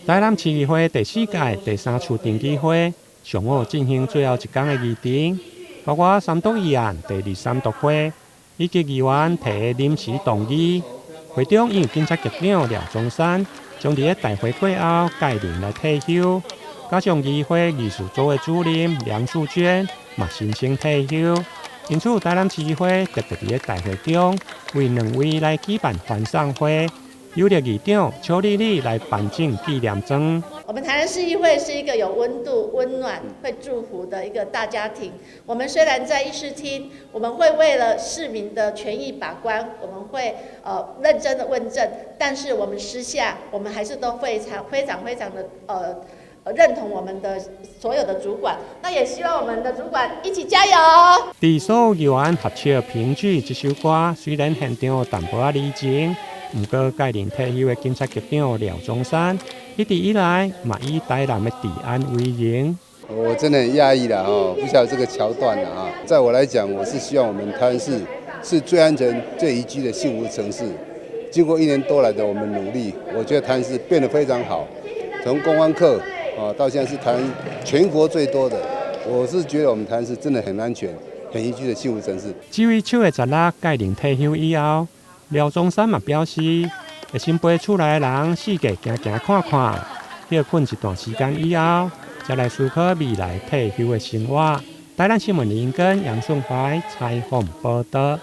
台南市議會第四屆第三次定期會上午進行最後一工的議程，包括三都議案第二三讀會以及議員提的臨時動議。會中因警察局長廖中山將佇大會過後屆任來退休，加上議會議事組的主任梁素娟嘛申請退休，因此台南市議會特別佇大會中為兩位來舉辦歡送會，由著議長邱麗麗來頒贈紀念章。我們台南市議會是一個有溫度、溫暖、會祝福的一個大家庭。我們雖然在議事廳，我們會為了市民的權益把關，我們會認真的問政，但是我們私下，我們還是都非常非常非常的認同我們的所有的主管。那也希望我們的主管一起加油。佇所有議員合唱評舉這首歌，雖然現場淡薄仔離情，毋過屆任退休的警察局長廖中山一直以來嘛以台南的治安為榮。我真的很訝異啦，吼，不曉得這個橋段啦，哈。在我來講，我是希望我們台南市是最安全、最宜居的幸福城市。經過一年多來的我們努力，我覺得台南市變得非常好。從觀光客啊到現在是台灣全國最多的，我是覺得我們台南市真的很安全、很宜居的幸福城市。這位7月16屆任退休以後，廖中山嘛表示，會先陪厝內人四界行行看看，歇睏一段時間以後，才來思考未來退休的生活。台南新聞林根楊順懷採訪報道。